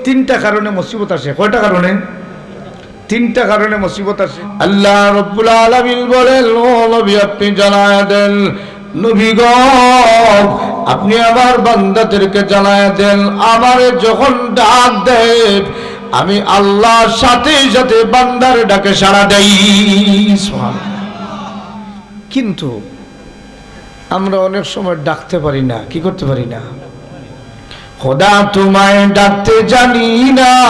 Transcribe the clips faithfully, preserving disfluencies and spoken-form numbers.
তিনটা কারণে মুসিবত আসে। কয়টা কারণে? তিনটা কারণে মুসিবত আসে। আল্লাহ রাব্বুল আলামিন বলেন, "ও নবী, আপনি জানায় দেন, নবী গো, আপনি আমার বান্দাদেরকে জানায় দেন, আমারে যখন ডাক দেয়, আমি আল্লাহ সাথে সাথে বান্দার ডাকে সাড়া দেই।" সুবহানাল্লাহ। কিন্তু আমরা অনেক সময় ডাকতে পারি না। কি করতে পারি না? "খোদা তোমায় ডাকতে জানি না,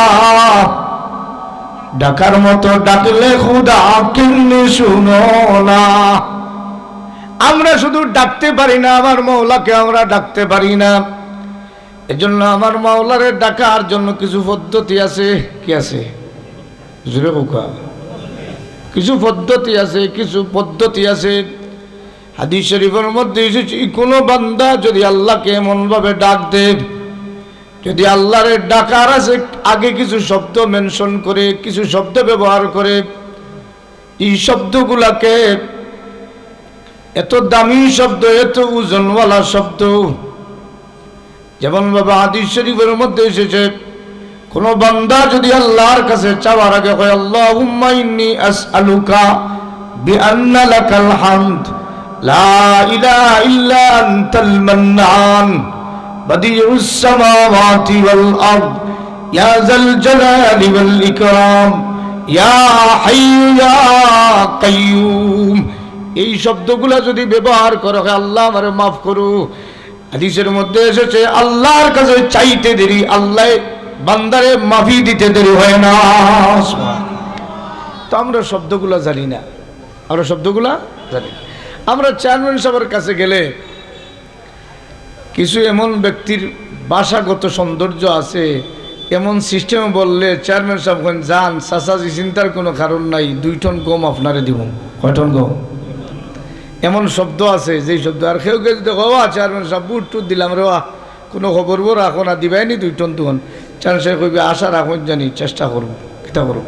ডাকার মতো ডাকলে খোদা কেমনে শুনো না।" আমরা শুধু ডাকতে পারি না, আমার মওলাকে আমরা ডাকতে পারি না। এজন্য আমার মওলারে ডাকার জন্য কিছু পদ্ধতি আছে। কি আছে? জোরে কউক্কা। কিছু পদ্ধতি আছে, কিছু পদ্ধতি আছে। হাদিস শরীফের মধ্যে এসেছে, কোনো বান্দা যদি আল্লাহকে এমনভাবে ডাক দেয়, যদি আল্লাহরে ডাকার আছে, আগে কিছু শব্দ মেনশন করে, কিছু শব্দ ব্যবহার করে, এই শব্দগুলাকে, এত দামি শব্দ, এত ওজনওয়ালা শব্দ, যেমন ভাবে হাদিস শরীফের মধ্যে এসেছে, কোনো বান্দা যদি আল্লাহর কাছে চাওয়ার আগে কয়, "আল্লাহুম্মা ইন্নী আসআলুকা বিআন্না লাকাল হামদ, লা ইলাহা ইল্লা আনতাল মান্নান, বাদিউস সামাওয়াতি ওয়াল আরদ, ইয়া যাল জালালি ওয়াল ইকরাম, ইয়া হাইয়ু ইয়া কাইয়ুম।" এই শব্দগুলা যদি ব্যবহার করো, "হে আল্লাহ, আমারে মাফ করো।" হাদিসের মধ্যে এসেছে, আল্লাহর কাছে চাইতে দেরি, আল্লাহ বান্দারে মাফি দিতে দেরি হয় না। তো আমরা শব্দগুলা জানি না, আমরা শব্দগুলা জানি না। আমরা চেয়ারম্যান সাহেবের কাছে গেলে কিছু এমন ব্যক্তির ভাষাগত সৌন্দর্য আছে, এমন সিস্টেমে বললে চেয়ারম্যান সাহেব কইন, "যান চাচাজি, চিন্তার কোনো কারণ নাই, দুই টন গম আপনারে দিব।" কয় টন গম? এমন শব্দ আছে, যেই শব্দ আর কেউ কেউ যদি কয়, "ও চেয়ারম্যান সাহেব, ভোট টুট দিলাম রে, ওয়া, কোনো খবর বো রাখো না, দিবায়নি দুই টন দুই টন?" চেয়ারম্যান সাহেব কইবে, "আশা রাখো, জানি, চেষ্টা করব, কিতা করব।"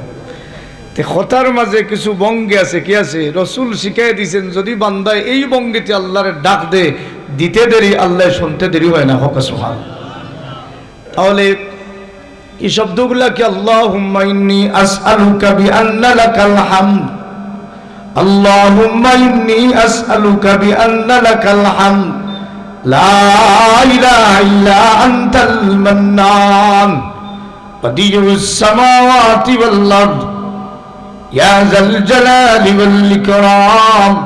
তে কথার মাঝে কিছু ভঙ্গি আছে, কি আছে? রসুল শিখাই দিছেন, যদি বান্দায় এই ভঙ্গিতে আল্লাহরে ডাক দে, দিতে দেরি, আল্লাহ শুনতে দেরি হয় না। কউক্কা সুবহান। তাহলে এই শব্দগুলা কি? আল্লাহুম্মা ইন্নী আসআলুকা বিআন্না লাকাল হামদ। আল্লাহুম্মা ইন্নী আসআলুকা বিআন্না লাকাল হামদ। লা ইলাহা ইল্লা আনতাল মান্নান। বাদিউস সামাওয়াতি ওয়াল আরদ। ইয়া যাল জালালি ওয়াল ইকরাম।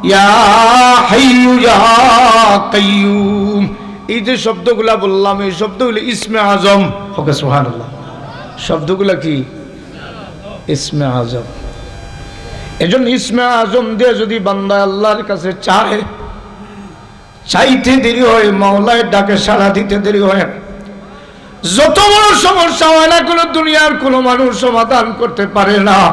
ইয়া হাইয়ু ইয়া কাইয়ুম। এই যে শব্দগুলা বললাম, এই শব্দ হইল ইসমে আজম। কউক্কা সুবহানাল্লাহ। শব্দগুলা কি? ইসমে আজম। এজন্য ইসমে আজম দিয়ে যদি বান্দা আল্লাহর কাছে চায়, চাইতে দেরি হয়, মাওলায় ডাকে সাড়া দিতে দেরি হয়। যত বড় সমস্যা হয় না কেন, দুনিয়ার কোনো মানুষ সমাধান করতে পারে না।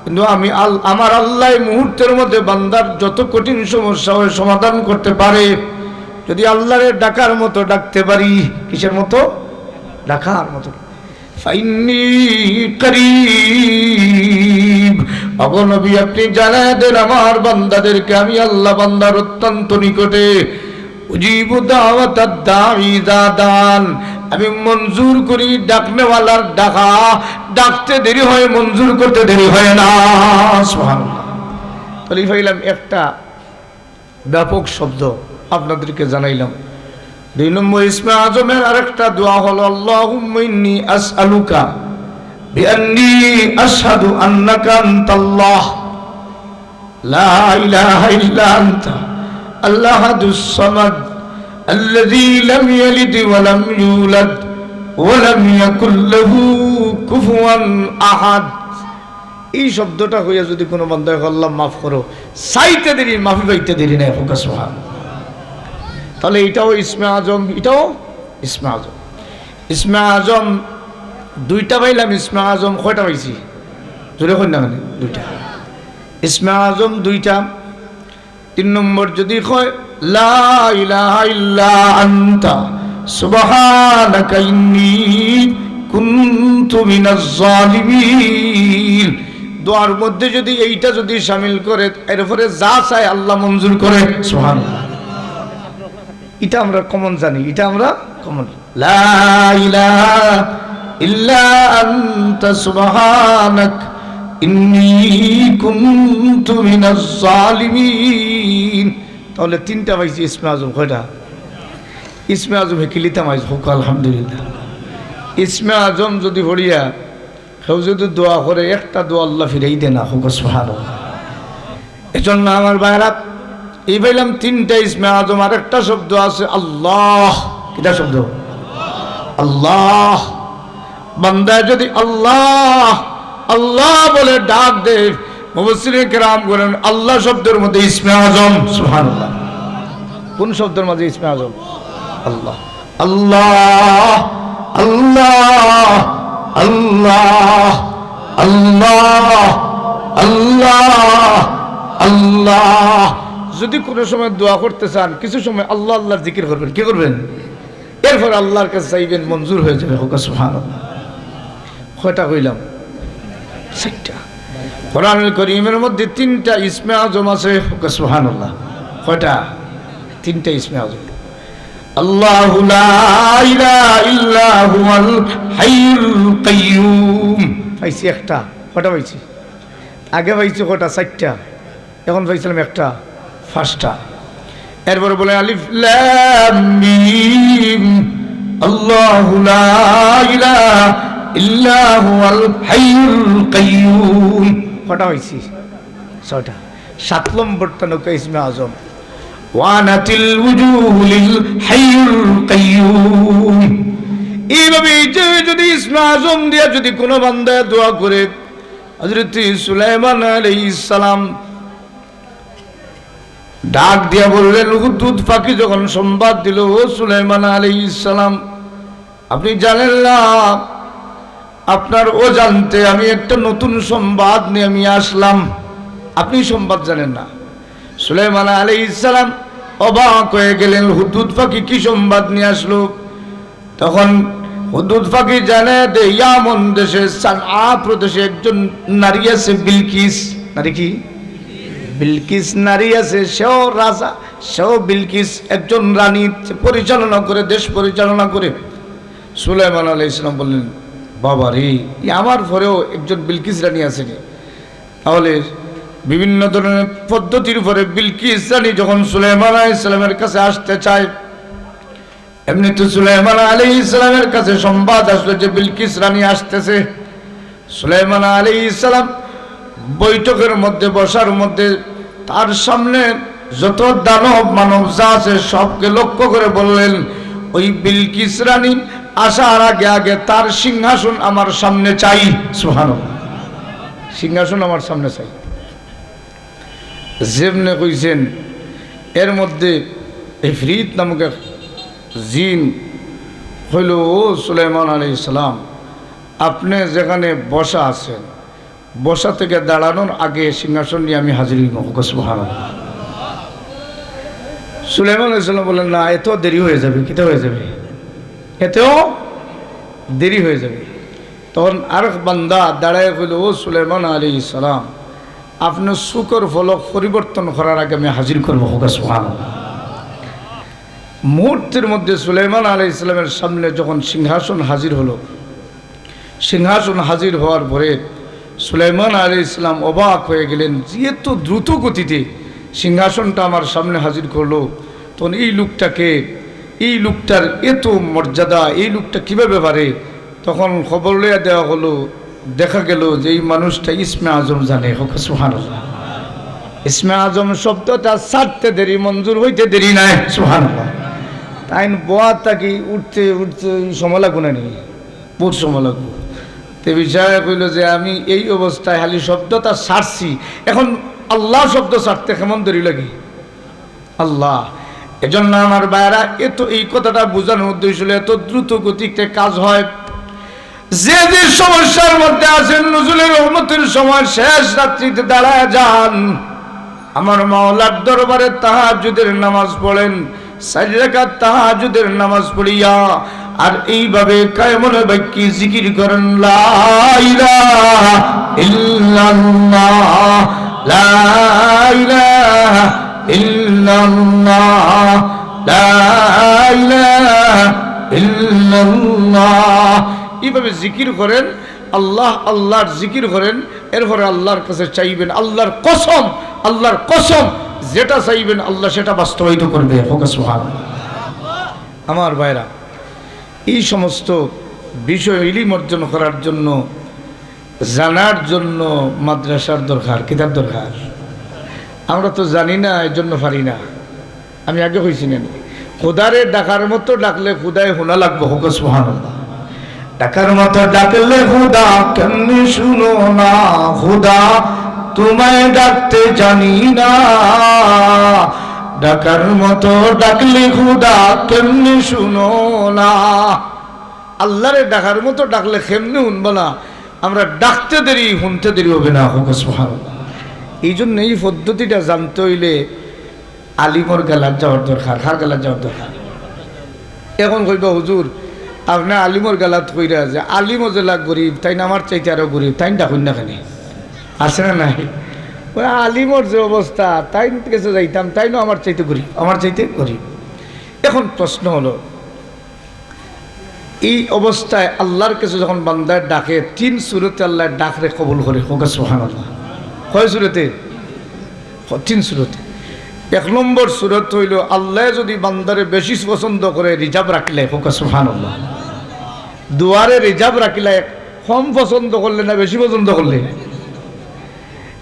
কিন্তু আমি আল-, আমার আল্লাহ এই মুহূর্তের মধ্যে বান্দার যত কঠিন সমস্যা হয় সমাধান করতে পারে, যদি আল্লাহরে ডাকার মতো ডাকতে পারি। কিসের মতো? ডাকার মতো। ফাইন্নি করিব। ওগো নবী, আপনি জানায় দেন আমার বান্দাদেরকে, আমি আল্লাহ বান্দার অত্যন্ত নিকটে। উজিবু দাওয়াতাদ দাঈ ইযা দাআন। আমি মঞ্জুর করি ডাকনেওয়ালার ডাকা, ডাকতে দেরি হয়, মঞ্জুর করতে দেরি হয় না। সুবহানাল্লাহ। তাহলে পাইলাম একটা ব্যাপক শব্দ আপনাদেরকে জানাইলাম। দুই নম্বর ইসমে আজমের আরেকটা দোয়া হলো, "আল্লাহুম্মা ইন্নী আসআলুকা বিআন্নী আশহাদু আন্নাকা আনতাল্লাহ, লা ইলাহা ইল্লা আনতা, আল আহাদুস সামাদ, আল্লাযী লাম ইয়ালিদ ওয়া লাম ইউলাদ, ওয়া লাম ইয়াকুল লাহু কুফুয়ান আহাদ।" এই শব্দটা হইয়া যদি কোনো বান্দায় কয়, "আল্লাহ মাফ করো", চাইতে দেরি, মাফি পাইতে দেরি নাই। কউক্কা সুবহান। তাহলে এটাও ইসমে আজম, এটাও ইসমে আজম। ইসমে আজম দুইটা পাইলাম, ইসমে আজম কয়টা পাইছি? জোরে কইন না কেনে? দুইটা। ইসমে আজম দুইটা। তিন নম্বর যদি কয়, "লা ইলাহা ইল্লা আনতা সুবহানাকা ইন্নী কুনতু মিনাজ জালিমিন।" দোয়ার মধ্যে যদি এইটা যদি শামিল করে, এরপরে যা চায় আল্লাহ মঞ্জুর করে। সুবহানাল্লাহ। এটা আমরা কমন জানি, এটা আমরা কমন। লা ইলাহা إلا أنت سبحانك إني كنت من الظالمين। তাহলে তিনটা পাইছি ইসমে আজম। কয়টা? ইসমে আজম হিকিলিতাম আইজ, কউক্কা আলহামদুলিল্লাহ। ইসমে আজম যুদি পড়িয়া কেউ যুদি দোয়া করে, একটা দোয়া আল্লায় ফিরাই দেয় না, কউক্কা সুবহানাল্লাহ। এজন্য আমার ভাইরা, এই পাইলাম তিনটা ইসমে আজম, আর একটা শব্দ আছে আল্লাহ। কিতা শব্দ? আল্লাহ। বান্দায় যুদি আল্লাহ, আল্লাহ বলে ডাক দেয়, মুফাসসিরিনে কেরাম কইন, আল্লাহ শব্দর মধ্যে ইসমে আজম। সুবহানাল্লাহ। কোন শব্দর মাঝে ইসমে আজম? আল্লাহ। আল্লাহ, আল্লাহ, আল্লাহ, আল্লাহ, আল্লাহ, আল্লাহ। যুদি কুনু সময় দোয়া করতে চান, কিছু সময় আল্লাহ, আল্লাহর জিকির করবেন। কি করবেন? এরপর আল্লাহর কাছে চাইবেন, মঞ্জুর হয়ে যাবে। কউক্কা সুবহানাল্লাহ। কয়টা কইলাম? চাইরটা। কোরআনুল করিমের মধ্যে তিনটা ইসমে আজম আছে। কউক্কা সুবহানাল্লাহ। কয়টা? তিনটা ইসমে আজম। আল্লাহু লা ইলাহা ইল্লা হুয়াল হাইয়ুল কাইয়্যুম। পাইছি একটা। কয়টা পাইছি? আগে পাইছি কয়টা? চাইরটা। এখন পাইছিলাম একটা, পাঁচটা। এরপরে বলে আলিফ লাম মিম, আল্লাহু লা ইলাহা ইল্লা হুয়াল হাইয়ুল কাইয়্যুম। কয়টা পাইছি? ছয়টা। সাত নম্বরটা নাকি ইসমে আজম, ওয়ানাতিল উজুহু লিল হাইয়িল কাইয়্যুম। এইভাবে এই যে যদি ইসমে আজম দিয়া যদি কোনো বান্দায় দোয়া করে, হযরত সুলাইমান আলাইহিস সালাম ডাক দিয়া বললেন, হুদহুদ পাখি যখন সংবাদ দিল, "ও সুলাইমান আলাইহিস সালাম, আপনি জানেন না, আপনার অজান্তে আমি একটা নতুন সংবাদ নিয়ে আমি আসলাম, আপনি সংবাদ জানেন না।" সুলাইমান আলাইহিস সালাম অবাক হয়ে গেলেন, হুদহুদ পাখি কি সংবাদ নিয়ে আসলো? তখন হুদহুদ পাখি জানে যে ইয়ামন দেশে সানআ প্রদেশে একজন নারী আছে বিলকিস। নারী কি? বিলকিস নারী আছে, সেও রাজা, সেও বিলকিস একজন রানী, পরিচালনা করে, দেশ পরিচালনা করে। সুলাইমান আলাইহিস সালাম বললেন, "বাবা রে, ই আমার পরেও একজন বিলকিস রানী আছে রে।" তাহলে বিভিন্ন ধরনের পদ্ধতির উপরে বিলকিস রানী যখন সুলাইমান আলাইহিস সালামের কাছে আসতে চায়, এমনি তো সুলাইমান আলাইহিস সালামের কাছে সংবাদ আসলো যে বিলকিস রানী আসতেছে। সুলাইমান আলাইহিস সালাম বৈঠকের মধ্যে বসার মধ্যে তার সামনে যত দানব মানব যা আছে সবকে লক্ষ্য করে বললেন, "ওই বিলকিস রানী আসার আগে আগে তার সিংহাসন আমার সামনে চাই।" সুবহানাল্লাহ। সিংহাসন আমার সামনে চাই। যেমনে কইছেন, এর মধ্যে ইফরিত নামক এক জিন কইল, "ও সুলাইমান আলাইহিস সালাম, আপনি যেখানে বসা আছেন, বসা থেকে দাঁড়ানোর আগে সিংহাসন নিয়ে আমি হাজির হইব।" কউক্কা সুবহানাল্লাহ। সুলাইমান আলাইহিস সালাম বললেন, "না, এত দেরি হয়ে যাবে।" কিতা হয়ে যাবে? এতেও দেরি হয়ে যাবে। তখন আরেক বান্দা দাঁড়ায় কইল, "ও সুলাইমান আলাইহিস সালাম, আপনার চোখের পলক পরিবর্তন করার আগে আমি হাজির করব।" কউক্কা সুবহানাল্লাহ। মুহূর্তের মধ্যে সুলাইমান আলাইহিস সালামের সামনে যখন সিংহাসন হাজির হলো, সিংহাসন হাজির হওয়ার পরে সুলাইমান আলাইহিস সালাম অবাক হয়ে গেলেন যে এত দ্রুত গতিতে সিংহাসনটা আমার সামনে হাজির করলো, তখন এই লোকটাকে, এই লোকটার এত মর্যাদা, এই লোকটা কিভাবে পারে? তখন খবর লইয়া দেওয়া হলো, দেখা গেল যে এই মানুষটা ইসমে আজম জানে। কউক্কা সুবহানাল্লাহ। ইসমে আজম শব্দটা ছাড়তে দেরি, মঞ্জুর হইতে দেরি নাই। সুবহানাল্লাহ। তাইন বওয়া থাকি উঠতে উঠতে সময় লাগবো না নি? বহুত সময় লাগবো। তে বিষয়ে কইল যে আমি এই অবস্থায় খালি শব্দটা ছাড়ছি, এখন আল্লাহ শব্দ ছাড়তে কেমন দেরি লাগে? আল্লাহ। এজন্য আমার ভাইরা, এত এই কথাটা বোঝানোর উদ্দেশ্য হলো এত দ্রুত গতিতে কাজ হয়। যে যে সমস্যার মধ্যে আছেন, নুজুলে রহমতের সময় শেষ রাত্রিতে দাঁড়ায় যান, আমার মাওলার দরবারে তাহাজ্জুদের নামাজ পড়েন, চার রাকাত তাহাজ্জুদের নামাজ পড়িয়া, আর এইভাবে কায়মনে বাক্যে জিকির করেন, লা ইলাহা ইল্লাল্লাহ, লা ইলাহা ইল্লাল্লাহ, লা ইলাহা ইল্লাল্লাহ। এইভাবে জিকির করেন, আল্লাহ, আল্লাহর জিকির করেন, এরপরে আল্লাহর কাছে চাইবেন। আল্লাহর কসম, আল্লাহর কসম, যেটা চাইবেন আল্লাহ সেটা বাস্তবায়িত করবে। হোক সুবহানাল্লাহ। আমার ভাইরা, এই সমস্ত বিষয় ইলিম অর্জন করার জন্য, জানার জন্য মাদ্রাসার দরকার। কিতার দরকার? আমরা তো জানি না, এর জন্য পারি না। আমি আগে কইছি না নি? খুদারে ডাকার মতো ডাকলে খুদায় হুনা লাগবো। হোক সুবহানাল্লাহ। ডাকার মতো ডাকলে খুদা কেমনে শুনো না? খুদা, তোমায় ডাকতে জানি না। ডাকার মতো ডাকলে খুদা কেমনে শুনো না? আল্লাহরে ডাকার মতো ডাকলে কেমনে হুনবা না? আমরা ডাকতে দেরি, হুনতে দেরি হবে না। হোক সুবহানাল্লাহ। এই জন্য এই পদ্ধতিটা জানতে হইলে আলিমর গালাত যাওয়ার দরকার। কার গালাত যাওয়ার দরকার? এখন কইবা, "হুজুর, আপনে আলিমর গালাত কইরা যে আলিমও যেলা গরিব, তাইন আমার চাইতে আরো গরিব, তাইন ডাকইন না কেনে?" আছে না নাই? ওই আলিমর যে অবস্থা, তাইন গেছে যাইতাম, তাইনও আমার চাইতে গরিব, আমার চাইতে গরিব। এখন প্রশ্ন হলো, এই অবস্থায় আল্লাহর কাছে যখন বান্দায় ডাকে, তিন সুরতে আল্লাহ ডাকরে কবুল করে। হোক সুবহানাল্লাহ। কয় সুরতে? হ, তিন সুরতে। এক নম্বর সুরত হইল, আল্লাহ যদি বান্দারে বেশি পছন্দ করে, রিজার্ভ রাখিলে। হোক সুবহানাল্লাহ। দুয়ারে রিজার্ভ রাখিলে, কম পছন্দ করলে না বেশি পছন্দ করলে?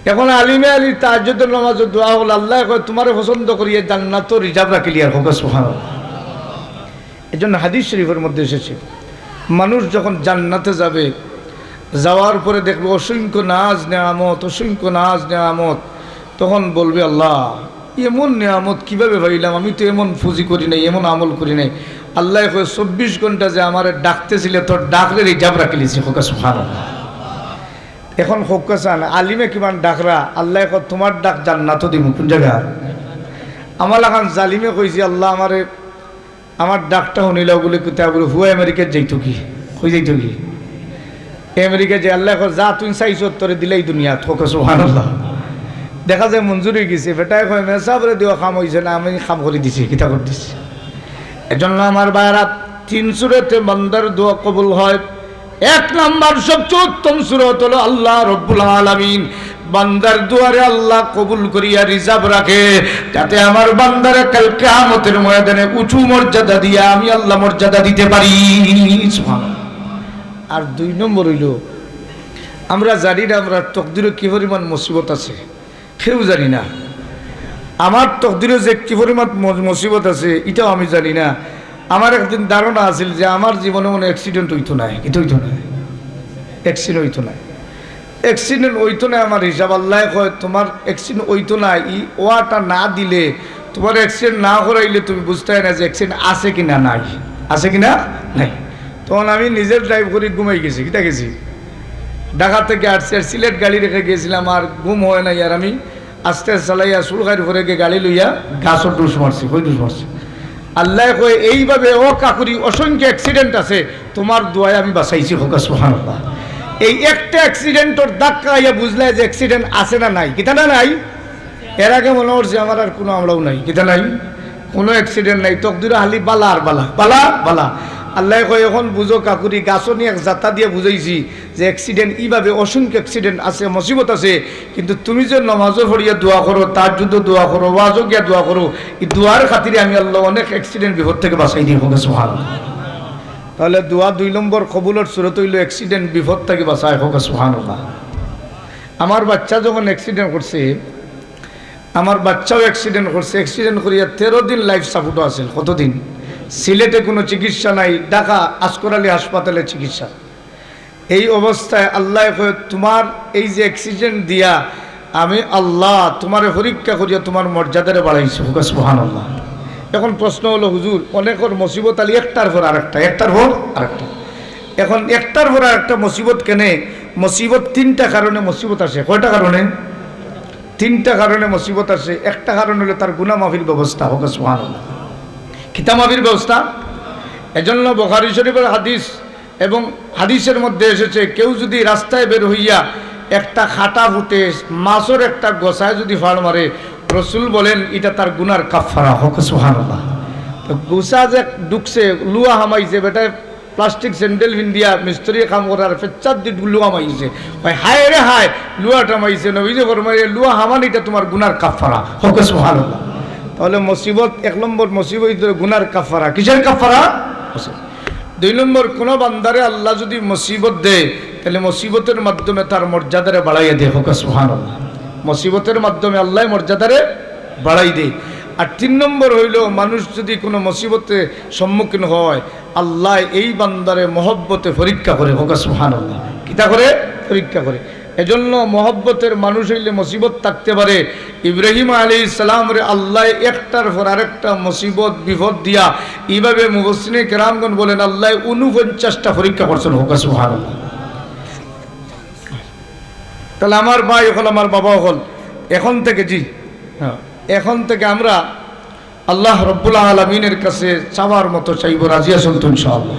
এখন আলিমে আলী তাহাজ্জুদের নামাজে দোয়া হল, আল্লাহ কয়, "তোমারে পছন্দ করিয়া জান্নাতও রিজার্ভ রাখিলি।" আর হোক সুবহানাল্লাহ। এই জন্য হাদিস শরীফের মধ্যে এসেছে, মানুষ যখন জান্নাতে যাবে, যাওয়ার পরে দেখবে অসংখ্য নাজ নেয়ামত, অসংখ্য নাজ নেয়ামত, তখন বলবে, "আল্লাহ, এমন নেয়ামত কিভাবে পাইলাম? আমি তো এমন ফুজি করি নাই, এমন আমল করি নাই।" আল্লাহ কয়, "চব্বিশ ঘন্টা যে আমারে ডাকতেছিলে, তোর ডাকরে রিজার্ভ রাখিলিছি।" হোক সুবহানাল্লাহ। এখন হোক চান, আলিমে কিমান ডাকরা, আল্লাহ কয়, "তোমার ডাক জান্নাতও দিমু।" কোন জায়গা? আমার লাখান জালিমে কইছে, "আল্লাহ, আমারে আমার ডাকটা শুনিলাও।" বলে, "কিতা?" বলে, "হুয়া আমেরিকাত যাইতো কি? কই যাইতো কি?" আমেরিকা যে আল্লাহ কয়, "যা তুই চাইছ, তোরে দিলাই দুনিয়াত।" হোক সুবহানাল্লাহ। দেখা যায় মঞ্জুর হয়ে গেছে। বেটায় কয়, "মেসাবরে দেওয়া কাম হইছে না, আমি কাম করে দিছি, কিতা করে দিছি।" এজন্য আমার ভাইরা, তিন সুরতে বান্দার দোয়া কবুল হয়। এক নাম্বার সবচেয়ে উত্তম সুরত হলো আল্লাহ রব্বুল আলামিন বান্দার দুয়ারে আল্লাহ কবুল করিয়া রিজার্ভ রাখে, যাতে আমার বান্দারে কাল কিয়ামতের ময়দানে উঁচু মর্যাদা দিয়া আমি আল্লাহ মর্যাদা দিতে পারি। সুবহানাল্লাহ। আর দুই নম্বর হইল, আমরা জানি না আমরা তকদিরও কি পরিমাণ মুসিবত আছে, কেউ জানি না। আমার তকদিরও যে কি পরিমাণ ম-, মুসিবত আছে, এটাও আমি জানি না। আমার একদিন ধারণা আছিল যে আমার জীবনে মনে অ্যাক্সিডেন্ট হইতো না, এটা হইতো না, অ্যাক্সিডেন্ট হইতো না, অ্যাক্সিডেন্ট হইতো না। আমার হিসাব, আল্লাহ কয়, "তোমার অ্যাক্সিডেন্ট হইতো না, ই ওয়াটা না দিলে, তোমার অ্যাক্সিডেন্ট না করাইলে তুমি বুঝতে না যে অ্যাক্সিডেন্ট আছে কি না নাই, আছে কি না নাই।" তখন আমি নিজে ড্রাইভ করি ঘুমাই গেছি, কিতা গেছি, ঢাকা থেকে আসছি, আর সিলেট গাড়ি রেখে গেছিলাম, আর ঘুম হয় নাই। আর আমি আস্তে চালাইয়া সুলখাইর পরে গিয়ে গাড়ি লইয়া গাছও ডুস মারছি। কই ডুস মারছি? আল্লাহ কয়, "এইভাবে ও কাকুরি অসংখ্য অ্যাক্সিডেন্ট আছে, তোমার দোয়ায় আমি বাঁচাইছি।" হোক সুবহানাল্লাহ। এই একটা অ্যাক্সিডেন্টর ধাক্কা আইয়া বুঝলায় যে অ্যাক্সিডেন্ট আছে না নাই, কিতা না নাই? এর আগে মনে করছি আমার আর কোনো আমরাও নাই, কিতা নাই? কোনো অ্যাক্সিডেন্ট নাই, তকদিরও খালি বালা আর বালা, বালা, বালা। আল্লাহ কয়, "এখন বুঝো কাকুরি, গাছও নিয়ে এক জাতা দিয়ে বুঝাইছি যে অ্যাক্সিডেন্ট, এইভাবে অসংখ্য অ্যাক্সিডেন্ট আছে, মুসিবত আছে, কিন্তু তুমি যে নমাজও পড়িয়া দোয়া করো, তাহাজ্জুদও দোয়া করো, ওয়াজও গিয়া দোয়া করো, এই দোয়ার খাতিরে আমি আল্লাহ অনেক অ্যাক্সিডেন্ট বিপদ থেকে বাঁচাই দিই।" হোক সুবহানাল্লাহ। তাহলে দোয়া দুই নম্বর কবুলর সুরত হইল অ্যাক্সিডেন্ট বিপদ থেকে বাঁচায়। হোক সুবহানাল্লাহ। আমার বাচ্চা যখন অ্যাক্সিডেন্ট করছে, আমার বাচ্চাও অ্যাক্সিডেন্ট করছে, অ্যাক্সিডেন্ট করিয়া তেরো দিন লাইফ সাপোর্টও আছিল। কতদিন? সিলেটে কোনো চিকিৎসা নাই, ঢাকা আসগর আলী হাসপাতালে চিকিৎসা। এই অবস্থায় আল্লাহ কয়, "তোমার এই যে অ্যাক্সিডেন্ট দিয়া আমি আল্লাহ তোমারে পরীক্ষা করিয়া তোমার মর্যাদারে বাড়াইছি।" হোক সুবহানাল্লাহ। এখন প্রশ্ন হলো, "হুজুর, অনেকর মুসিবত আলী একটার পর আরেকটা, একটার পর আরেকটা।" এখন একটার পর আরেকটা মুসিবত কেনে? মুসিবত তিনটা কারণে মুসিবত আসে। কয়টা কারণে? তিনটা কারণে মুসিবত আসে। একটা কারণ হলো তার গুনাহ মাফির ব্যবস্থা। হোক সুবহানাল্লাহ। কিতা মাফির ব্যবস্থা? এজন্য বুখারী শরীফের হাদিস এবং হাদিসের মধ্যে এসেছে, কেউ যদি রাস্তায় বের হইয়া একটা কাটা ফুটে মাছর একটা গোছায় যদি ফাড় মারে, রসুল বলেন, "এটা তার গুনার কাফফারা।" হোক সুবহানাল্লাহ। তো গোছা যে ঢুকছে, লুয়া হামাইছে, বেটায় প্লাস্টিক স্যান্ডেল পিন্দিয়া মিস্ত্রি কাম করার, পেচ্ছাত দি লুয়া হামাইছে। কয়, "হায় রে হায়, লুয়াটা হামাইছে।" নবীজি ফরমাইরা, "লুয়া হামানিটা তুমার গুনার কাফফারা।" কউক্কা সুবহানাল্লাহ। তাইলে মুসিবত, এক নম্বর মুসিবত অইলো গুনার কাফফারা। কিসের কাফফারা? দুই নম্বর, কুনু বান্দারে আল্লায় যুদি মুসিবত দেয়, তাইলে মুসিবতের মাধ্যমে তার মর্যাদারে বাড়াইয়া দেয়। কউক্কা সুবহানাল্লাহ। মুসিবতের মাধ্যমে আল্লায় মর্যাদারে বাড়াই দেয়। আর তিন নম্বর অইলো, মানুষ যুদি কুনু মুসিবতে সম্মুখীন হয়, আল্লায় এই বান্দারে মহব্বতে পরীক্ষা করে। কউক্কা সুবহানাল্লাহ। কিতা করে? পরীক্ষা করে। এজন্য মহব্বতের মানুষ অইলে মুসিবত থাকতে পারে। ইব্রাহিম আলাইহিস সালামরে আল্লায় একটার পর আরেকটা মুসিবত বিপদ দিয়া, এইভাবে মুফাসসিরিনে কেরামগণ বলেন, আল্লায় ঊনপঞ্চাশটা পরীক্ষা করছেন। কউক্কা সুবহানাল্লাহ। তাইলে আমার ভাই অকল, আমার বাবা অকল, এখন থেকে, জি, হ্যাঁ, এখন থেকে আমরা আল্লাহ রব্বুল আলামিনের কাছে চাওয়ার মতো চাইবো, রাজি আছইন তো ইনশাআল্লাহ?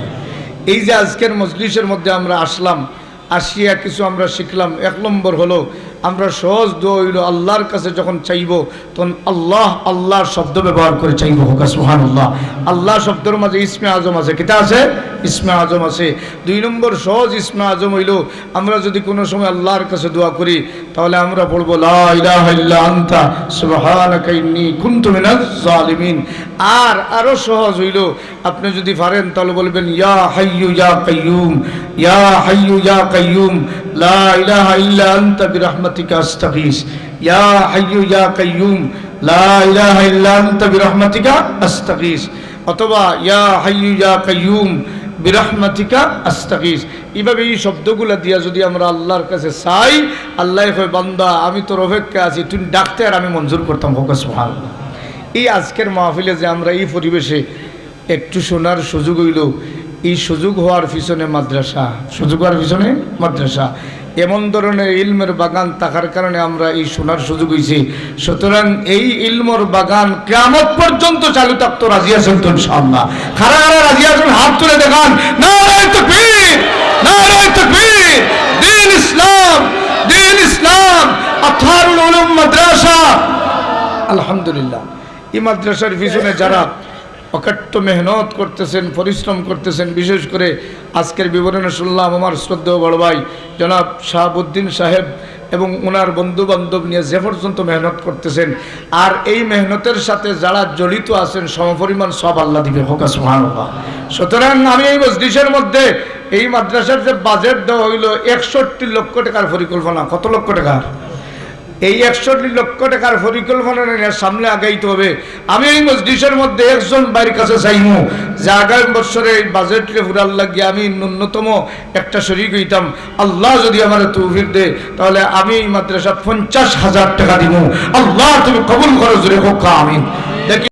এই যে আজকের মজলিসের মধ্যে আমরা আসলাম, আসিয়া কিছু আমরা শিখলাম। এক নম্বর হলো, আমরা সহজ দোয়া অইলো আল্লাহর কাছে যখন চাইবো, তখন আল্লাহ, আল্লাহর শব্দ ব্যবহার করে চাইবো। কউক্কা সুবহানাল্লাহ। আল্লাহ শব্দর মাঝে ইসমে আজম আছে। কিতা আছে? ইসমে আজম আছে। দুই নম্বর সহজ ইসমে আজম অইলো, আমরা যুদি কুনু সময় আল্লাহর কাছে দোয়া করি, তাইলে আমরা পড়বো, "লা ইলাহা ইল্লা আনতা সুবহানাকা ইন্নী কুনতু মিনাজ জালিমিন।" আর আরো সহজ অইলো, আপনে যুদি পারেন তাইলে বলবেন, "ইয়া হাইয়ু ইয়া কাইয়ুম, ইয়া হাইয়ু ইয়া কাইয়ুম, লা ইলাহা ইল্লা আনতা বিরাহমাতিকা আস্তাগীস। ইয়া হাইয়ু ইয়া কাইয়ুম, লা ইলাহা ইল্লা আনতা বিরাহমাতিকা আস্তাগীস।" অথবা, "ইয়া হাইয়ু ইয়া কাইয়ুম বিরাহমাতিকা আস্তাগীস।" এইভাবে এই শব্দগুলা দিয়া যুদি আমরা আল্লাহর কাছে চাই, আল্লায় কয়, "বান্দা, আমি তোর অপেক্ষায় আছি, তুই ডাকতে আর আমি মঞ্জুর করতাম।" কউক্কা সুবহানাল্লাহ। এই আজকের মাহফিলে যে আমরা এই পরিবেশে একটু শোনার সুযোগ অইলো, এই সুযোগ হওয়ার পিছনে মাদ্রাসা, সুযোগ হওয়ার পিছনে মাদ্রাসা, এমন ধরনের ইলমের বাগান থাকার কারণে আমরা এই শোনার সুযোগ অইছে। সুতরাং এই ইলমর বাগান কিয়ামত পর্যন্ত চালু থাকতো, রাজি আছইন তো ইনশাআল্লাহ? কারা কারা রাজি আছইন, হাত তুলে দেখান। নারায়ে তাকবীর, নারায়ে তাকবীর। দ্বীন ইসলাম, দ্বীন ইসলাম, আতহারুল উলুম মাদ্রাসা। আলহামদুলিল্লাহ, এই মাদ্রাসার পিছনে যারা অকাট্য মেহনত করতেছেন, পরিশ্রম করতেছেন, বিশেষ করে আজকের বিবরণে শুনলাম আমার শ্রদ্ধেয় বড় ভাই জনাব শাহাবুদ্দিন সাহেব এবং ওনার বন্ধু বান্ধব নিয়া যে পর্যন্ত মেহনত করতেছেন, আর এই মেহনতের সাথে যারা জড়িত আছেন, সমপরিমাণ সওয়াব আল্লায় দিবে। কউক্কা সুবহানাল্লাহ। সুতরাং আমি এই মজলিসের মধ্যে এই মাদ্রাসার যে বাজেট দেওয়া অইলো একষট্টি লক্ষ টেকার পরিকল্পনা, কত লক্ষ টেকার? এই একষট্টি লক্ষ টেকার পরিকল্পনা নিয়া সামনে আগাইতে হবে। আমি এই মজলিসের মধ্যে একজন ভাইর কাছে চাইমু যে আগামী বছরে এই বাজেটরে পুরার লাগিয়া আমি ন্যূনতম একটা শরিক অইতাম। আল্লায় যুদি আমারে তৌফিক দেয়, তাইলে আমি এই মাদ্রাসাত পঞ্চাশ হাজার টেকা দিমু। আল্লাহ, তুমি কবুল করো, জোরে কউক্কা আমিন। দেখি